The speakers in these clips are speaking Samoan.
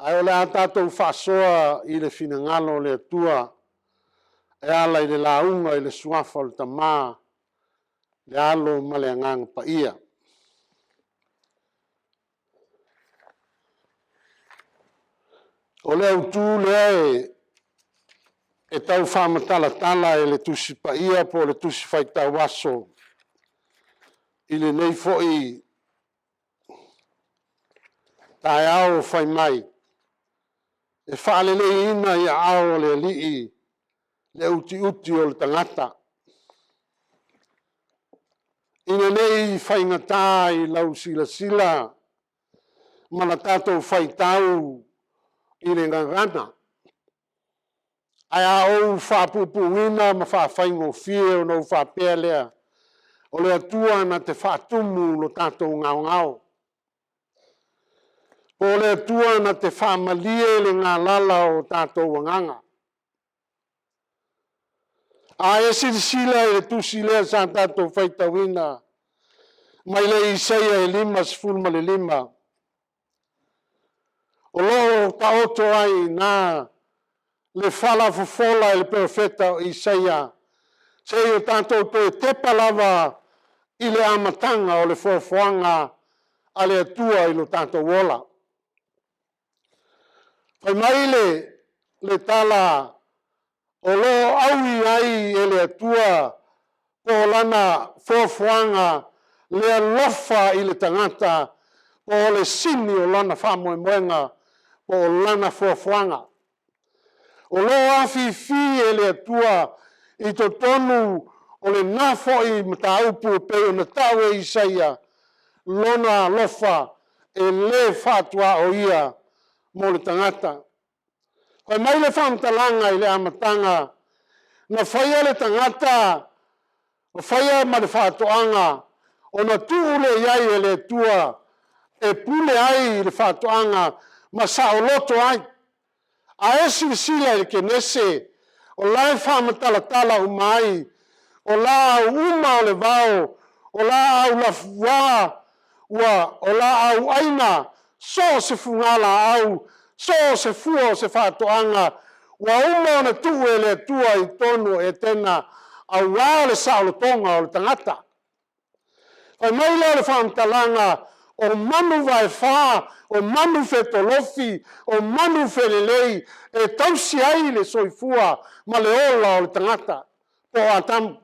Ae o le a tatou faasoa i le finagalo o le Atua e ala i le lauga i le Suafa o le Tama, le Alo ma le Agaga Paia. O le autu lea e tau faamatalatala e le Tusi Paia po o le Tusi Faitau Aso i lenei foi taeao fai mai, e faaleleiina i aao o le Alii le utiuti o le tagata, ina ne i faigata i lau silasila ma la tatou faitau i le gagana. Ae a ou faapuupuuina ma faafaigofie ona ou faapea lea, o le Atua na te faatumu lo tatou gaogao. Po o le Atua na te faamalie le galala o tatou agaga. A e silasila i le tusi lea sa tatou faitauina mai le Isaia 55, o lo o taoto ai i ina le fala fofola e le perofeta o Isaia, se i o tatou toe tepa lava i le amataga o le foafoaga a le Atua i lo tatou ola. Fai mai le tala, o lo o aui ai e le Atua po o lana foafoaga le alofa i le tagata, po o le sini o lana faamoemoega po o lana foafoaga. O lo o afifi e le Atua i totonu o lena foi mataupu e pei ona tau e Isaia lona alofa e le faatuaoia mo le tagata. Fai mai le faamatalaga i le amataga, na faia le tagata na faia ma le faatoaga, ona tuu lea i ai e le Atua e pule ai i le faatoaga ma saoloto ai. A e silasila i le Kenese, o la e faamatalatala uma ai, o laau uma o le vao, o laau lafuaa, o laau aina, so o se fugalaau, so o se fua o se faatoaga, ua uma ona tuu e le Atua i totonu o Etena aua le saolotoga o le tagata. Fai mai lea o le faamatalaga, o manu vaefa, o manu fetolofi, o manu felelei e tausi ai le soifua ma le ola o le tagata po o Atamu.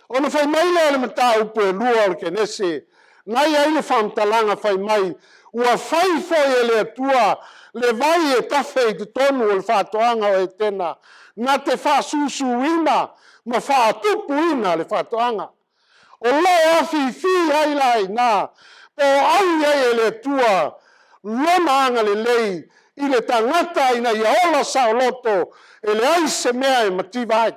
Ona fai mai lea o le mataupu e 2 o le Kenese, na i ai le faamatalaga fai mai, ua fai foi e le Atua le vai e tafe i totonu o le faatoaga o Etena na te faasusuina ma faatupuina le faatoaga. O lo o afifi ai la i ina, po o au i ai e le Atua lona agalelei i le tagata ina ia ola saoloto, e leai se mea e mativa ai. E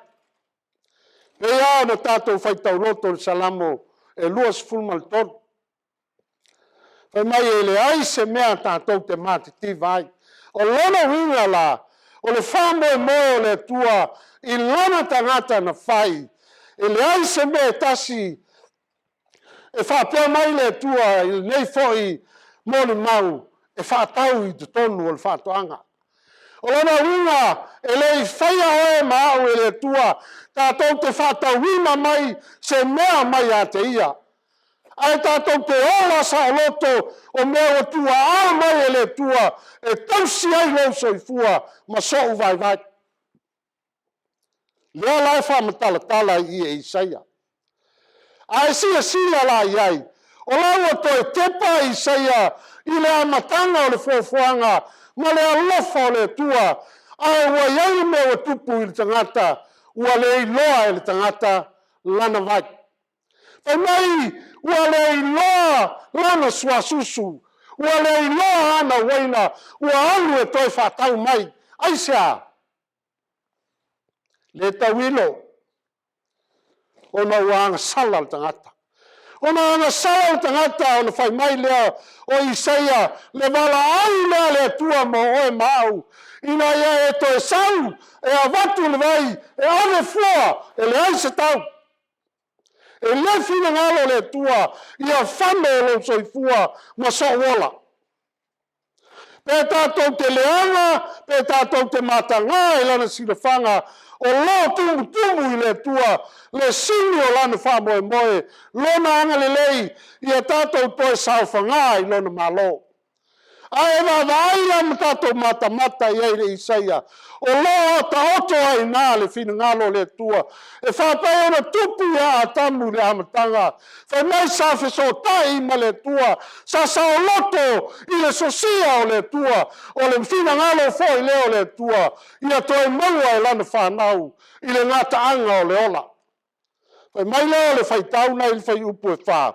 pei lava ona tatou faitau loto i le Salamo e 23, fai mai e leai se mea tatou te matitiva ai. O lona uiga la, o le faamoemoe o le Atua i lona tagata na fai, e leai se mea e tasi e faapea mai le Atua i lenei foi molimau e faatau i totonu o le faatoaga. O lona uiga, e le i faia oe ma au e le Atua tatou te faatauina mai se mea mai ia te Ia, ae tatou te ola saoloto o mea ua tuuaao mai e le Atua e tausi ai lou soifua ma sou vaivai. O lea la e faamatalatala i i e Isaia. A e silasila la i ai, o la ua toe tepa Isaia i le amataga o le foafoaga ma le alofa o le Atua, ae ua i ai le mea ua tupu i le tagata, ua le iloa e le tagata lana vai. Fai mai ua le iloa lana suasusu, ua le iloa ana uaina, ua alu e toe faatau mai. Aisea? Le tauilo, ona ua agasala le tagata. Ona agasala le tagata ona fai mai lea o Isaia, le valaau lea a le Atua mo oe ma au, ina ia e toe sau e avatu le vai, e ave fua, e leai se tau. E le finagalo le Atua ia fano lou soifua ma sou ola. Pe tatou te leaga, pe tatou te matagā i Lana silafaga, o lo o tumutumu i le Atua le sini o Lana faamoemoe, Lona agalelei, ia tatou toe saofagā i Lona Malo. A e vaavaai la ma tatou matamata i ai i le Isaia, o lo o taoto ai i ina le finagalo o le Atua e faapei ona tupu ia Atamu i le amataga, fai mai sa fesootai ma le Atua, sa saoloto i le sosia o le Atua. O le finagalo foi lea o le Atua ia toe maua e lana fanau i le gataaga o le ola. Fai mai lea o le faitau lena i le fuaiupu e 4,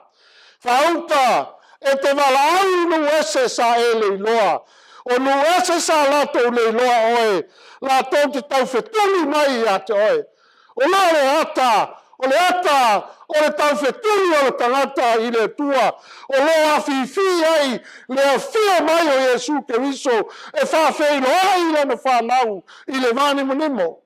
“Faauta e te valaau i nuu ese sa e le iloa, o nuu ese sa latou le iloa oe, latou te taufetuli mai ia te oe.” O le ata, o le ata o le taufetuli o le tagata i le Atua, o lo o afifi ai le afio mai o Iesu Keriso e faafeiloai lana fanau i le vanimonimo.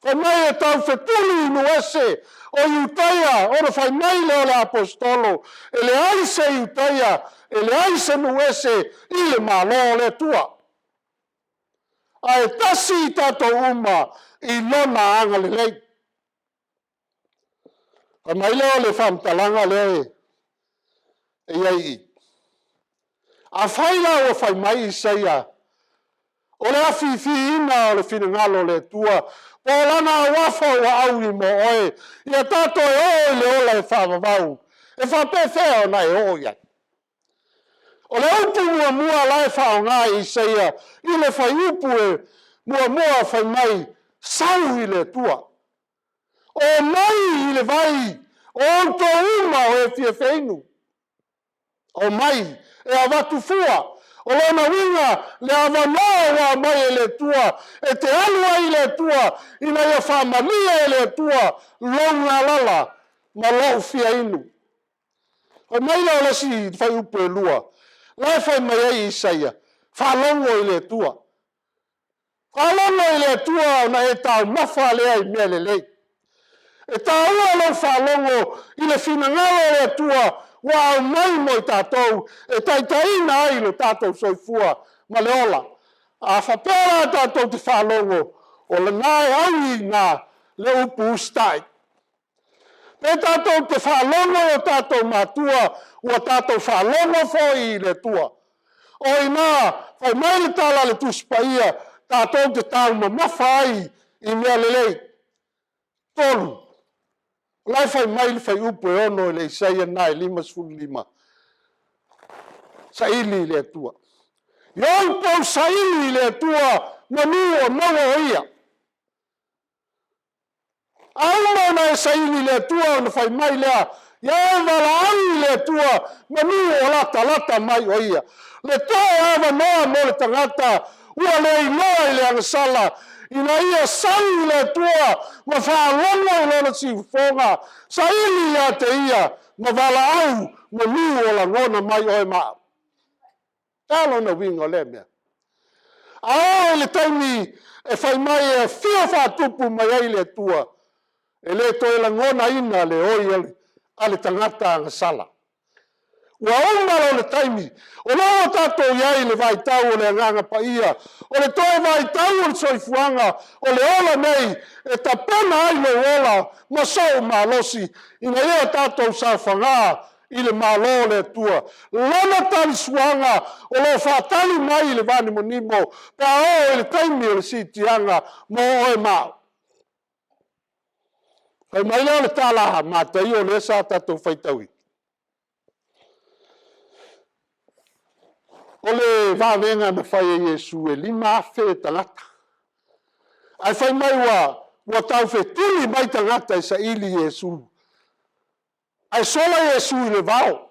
Fai mai e taufetuli i nuu ese o Iutaia, ona fai mai lea o le Aposetolo, e leai se Iutaia, e leai se nuu ese i le Malo o le Atua. Ae tasi i tatou uma i lona agalelei. Fai mai lea o le faamatalaga lea e i ai i i. Afai la ua fai mai Isaia, o le afifiina o le finagalo o le Atua, po o lana auafa ua aui mo oe, ia tatou oo i le ola e faavavau, e faapefea ona e oo i ai? O le upu muamua la e faaaoga e Isaia i le fuaiupu e 1 fai mai, sau i le Atua. O mai i le vai o outou uma o e fia feinu. Omai e avatu fua. O lona uiga, le avanoa ua aumai e le Atua e te alu ai i le Atua ina ia faamalie e le Atua lou galala ma lou fia inu. Fai mai lea o le isi fuaiupu e 2, la e fai mai ai Isaia, faalogo i le Atua. Faalogo i le Atua ona e taumafa lea i mea lelei. E taua lou faalogo i le finagalo o le Atua ua aumai mo i tatou e taitaiina ai lo tatou soifua ma le ola. A faapea la tatou te faalogo, o lena e aui i ina le upu usitai. Pe tatou te faalogo i o tatou matua, ua tatou faalogo foi i le Atua. O i ina, fai mai le tala a le Tusi Paia, tatou te taumamafa ai i mea lelei. 3, o la e fai mai le fuaiupu e 6 i le Isaia lena e 55, saili i le Atua. Ia outou saili i le Atua manu o maua o Ia. A uma ona e saili i le Atua ona fai mai lea, ia e valaau i le Atua manu o latalata mai o Ia. Le toe avanoa mo le tagata ua le iloa i le agasala, ina ia sau i le Atua ma faalogo i lona siufofoga, saili ia te Ia ma valaau manu o lagona mai oe ma au. E a lona uiga o lea mea? A oo i le taimi e fai mai e afio faatupu mai ai le Atua, e le toe lagonaina le oi a le tagata agasala. Ua uma lona taimi, o lea ua tatou i ai i le vaitau o le Agaga Paia, o le toe vaitau o le soifuaga, o le ola nei e tapena ai lou ola ma sou malosi, ina ia tatou saofagā i le Malo o le Atua. Lana talisuaga o lo o faatali mai i le vanimonimo pe a oo i le taimi o le siitiaga mo oe ma au. Fai mai lea o le tala a Mataio lea sa tatou faitauina. O le vavega na fai e Iesu e 5,000 tagata. Ae fai mai ua taufetuli mai tagata e saili Iesu. Ae sola Iesu i le vao.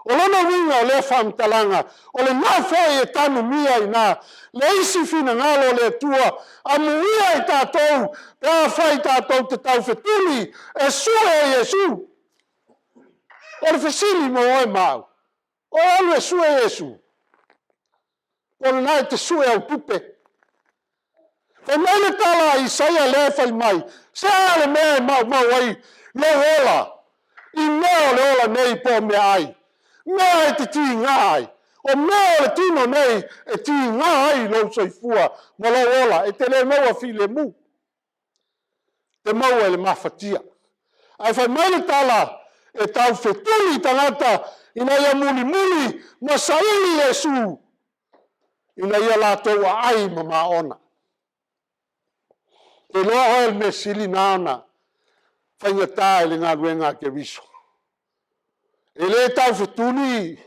O lona uiga o lea faamatalaga, o lena foi e tanumia i ina le isi finagalo o le Atua, amuia i tatou pe afai tatou te taufetuli e sue Iesu. O le fesili mo oe ma au, o e alu e sue Iesu? Po o lena e te sue au tupe? Fai mai le tala a Isaia lea e fai mai, se a le mea e maumau ai lou ola i mea o le ola nei po o meaai, mea e te tiga ai. O mea o le tino nei e tiga ai lou soifua ma lou ola, e te le maua filemu, e te maua i le mafatia. Ae fai mai le tala, e taufetuli tagata ina ia mulimuli ma saili Iesu, ina ia latou aai ma maona. E iloa oe o le mea sili lena ona faigata i le galuega a Keriso. E le taufetuli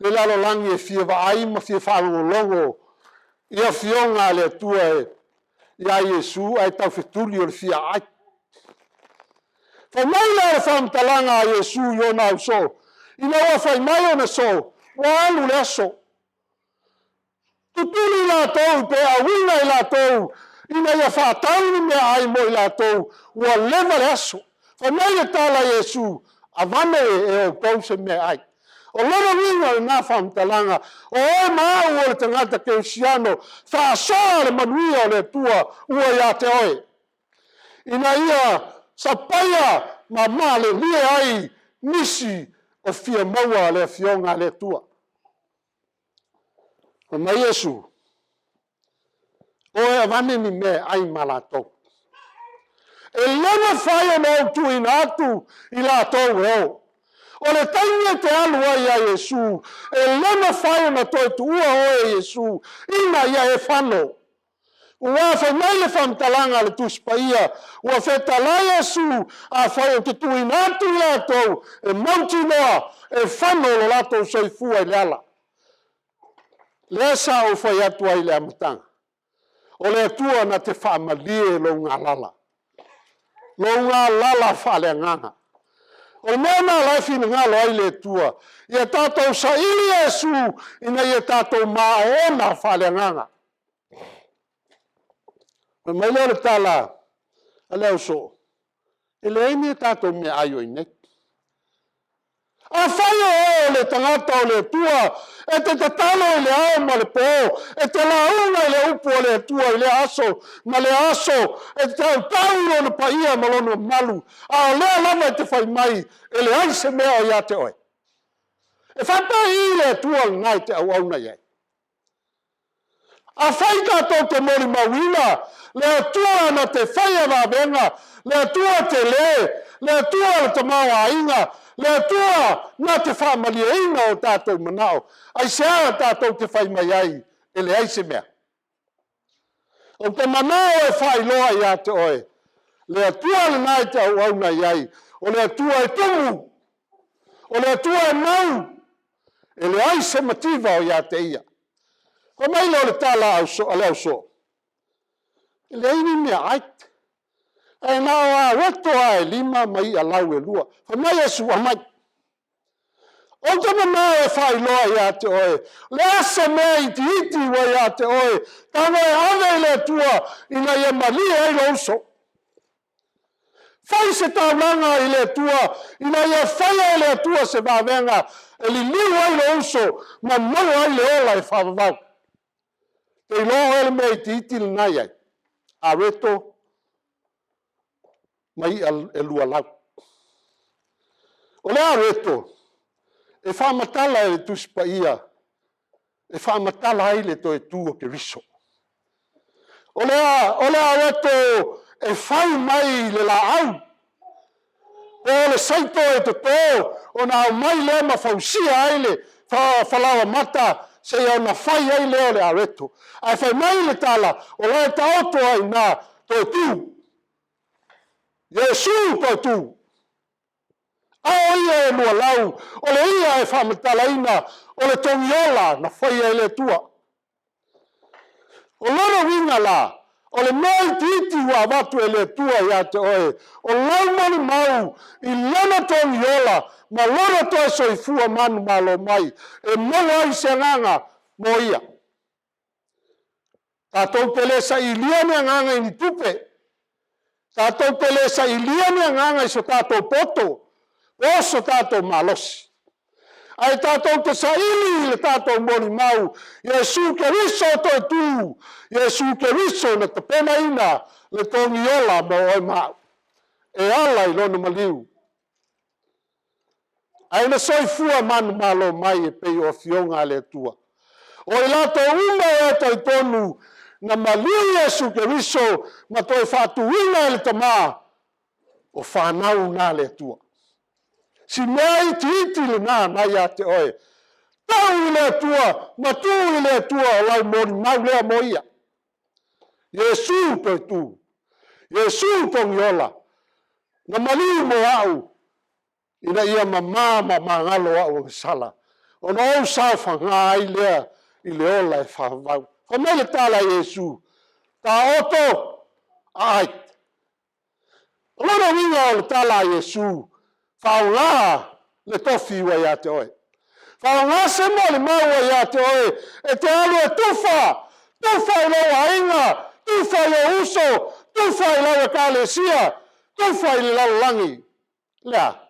le lalolagi e fia vaai ma fia faalogologo i Afioga a le Atua ia Iesu ae taufetuli o le fia aai. Fai mai lea o le faamatalaga a Iesu i ona ausoo, ina ua fai mai ona soo, ua alu le aso. Tutuli latou pe auina i latou ina ia faatau ni meaai mo i latou, ua leva le aso. Fai mai le tala a Iesu, avane e outou se meaai. O lona uiga o lena faamatalaga, o oe ma au o le tagata kerisiano, faasoa le manuia o le Atua ua ia te oe, ina ia sapaia ma malelie ai nisi o fia maua le afioga a le Atua. Fai mai Iesu, o e avane ni mea e ai ma latou. E le mafai ona ou tuuina atu i latou e o. O le taimi e te alu ai ia Iesu, e le mafai ona toe tuua oe e Iesu ina ia e fano. Ua fai mai le faamatalaga a le Tusi Paia, ua fetalai Iesu, afai ou te tuuina atu i latou, e mautinoa e fano lo latou soifua i le ala. Lea sa ou fai atu ai i le amataga, o le Atua na te faamalie lou galala, lou galala faaleagaga. O le mea lena o la e finagalo ai le Atua, ia tatou saili Iesu ina ia tatou maona faaleagaga. Fai mai lea o le tala a le ausoo, e leai ni a tatou meaai o i inei. Afai o oe o le tagata o le Atua, e te tatalo i le ao ma le po, e te lauga i le upu a le Atua i lea aso ma lea aso, e te tautau i lona paia ma lona mamalu, a o lea lava e te fai mai e leai se mea o ia te oe. E faapei le Atua lena e te auauna i ai? Afai tatou te molimauina le Atua na te faia vavega, le Atua tele, le Atua o le tamaoaiga, le Atua na te faamalieina o tatou manao, aisea tatou te fai mai ai e leai se mea? Ou te manao e faailoa ia te oe, le Atua lena e te auauna i ai, o le Atua e tumu, o le Atua e mau, e leai se mativa o ia te ia. Fai mai lea o le tala a le ausoo, e leai ni meaai, ae na o aweto lava e 5 ma i'a lau e 2. Fai mai Iesu, aumai. Ou te manao e faailoa ia te oe, o le a se mea itiiti ua ia te oe, tago e ave i le Atua ina ia malie ai lou uso. Fai se taulaga i le Atua, ina ia faia e le Atua se vavega e liliu ai lou uso ma maua ai le ola e faavavau. Te iloa oe le mea itiiti lena e i ai, areto ma i'a e 2 lau. O le areto, e faamatala e le Tusi Paia, e faamatala ai le toe tu o Keriso. O le areto e fai mai le laau, po o le saito e toto ona aumai lea ma fausia ai le falaoa mata seia ona fai ai lea o le areto. Ae fai mai le tala, o la e taoto ai i ina, toe tu. Iesu toe tu. A o ia e lualau, o le ia e faamatalaina, o le togiola na faia e le Atua. O lona uiga la, o le mea itiiti ua avatu e le Atua ia te oe, o lau molimau i lona togiola ma lona toe soifua manumalo mai, e maua ai se agaga mo ia. Tatou te le sailia ni agaga i ni tupe. Tatou te le sailia ni agaga i so tatou poto po o so tatou malosi. Ae tatou te saili i le tatou molimau, Iesu Keriso o toe tu, Iesu Keriso na tapenaina le togiola mo oe ma au, e ala i lona maliu. Ae na soifua manumalo mai e pei o afioga a le Atua. O i latou uma e talitonu na maliu Iesu Keriso ma toe faatuina e le Tama, o fanau na a le Atua. Si mea itiiti lena na ia te oe. Tau i le Atua ma tuu i le Atua o lau molimau lea mo ia. Iesu toe tu, Iesu togiola, na maliu mo au, ina ia mama ma magalo au agasala, ona ou saofaga ai lea i le ola e faavavau. Fai mai le tala a Iesu, taoto aai. O lona uiga o le tala a Iesu, faaaoga le tofi ua ia te oe. Faaaoga se molimau ua ia te oe e te alu e tufa, tufa i lou aiga, tufa i lou uso, tufa i lau ekalesia, tufa i le lalolagi. Le a?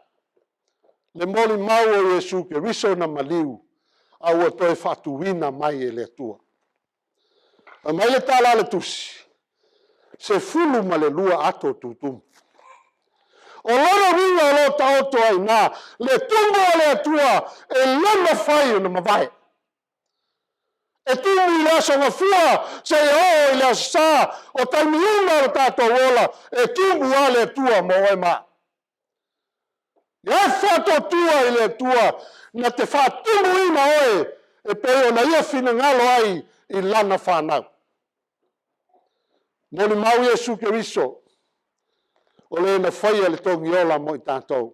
Le molimau o Iesu Keriso na maliu a ua toe faatuina mai e le Atua. Fai mai le tala a le tusi, 12 ato tutumu. O lona uiga o lo o taoto ai i ina le tumu o le Atua e le mafai ona mavae. E tumu i le Aso Gafua seia oo i le Aso Sa, o taimi uma o lo tatou ola, e tumu lava le Atua mo oe ma au. Ia e faatuatua i le Atua na te faatumuina oe e pei ona Ia finagalo ai i lana fanau. Molimau Iesu Keriso, o le na faia le togiola mo i tatou.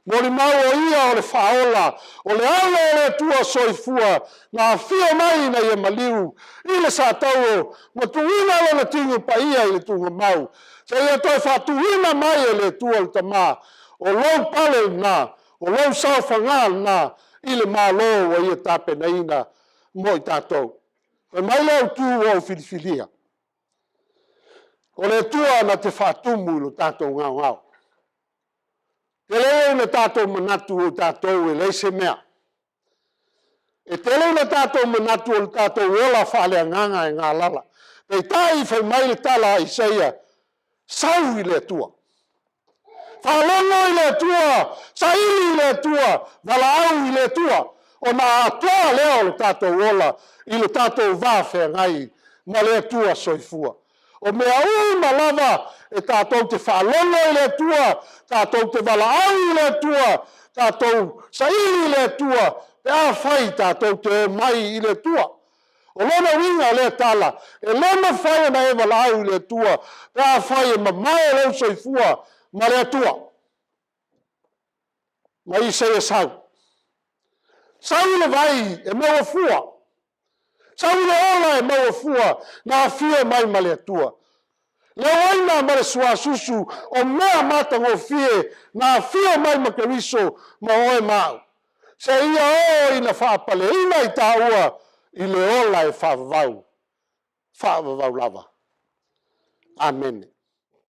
Molimau o Ia o le faaola, o le alo o le Atua soifua, na afio mai ina ia maliu i le satauro ma tuuina lona tino paia i le tuugamau, seia toe faatuina mai e le Atua le Tama. O lou pale lena, o lou saofaga lena i le Malo ua Ia tapenaina mo i tatou. Fai mai le autu ua ou filifilia. O le Atua na te faatumu i lo tatou gaogao. E tele ina tatou manatu o tatou e leai se mea. E tele ina tatou manatu o le tatou ola faaleagaga e galala. Peitai fai mai le tala a Isaia, sau i le Atua. Faalogo i le Atua, saili i le Atua, valaau i le Atua, ona atoa lea o le tatou ola i lo tatou va feagai ma le Atua soifua. O mea uma lava e tatou te faalogo i le Atua, tatou te valaau i le Atua, tatou saili i le Atua, pe afai tatou te omai i le Atua. O lona uiga o lea tala, e le mafai ona e valaau i le Atua pe afai e mamao lou soifua ma le Atua. Ma Isaia sau. Sau i le vai e maua fua. Sau i le ola e maua fua, na afio mai ma le Atua. Le uaina ma le suasusu o mea matagofie na afio mai ma Keriso ma oe ma au. Seia oo ina faapaleina i taua i le ola e faavavau, faavavau lava. Amene.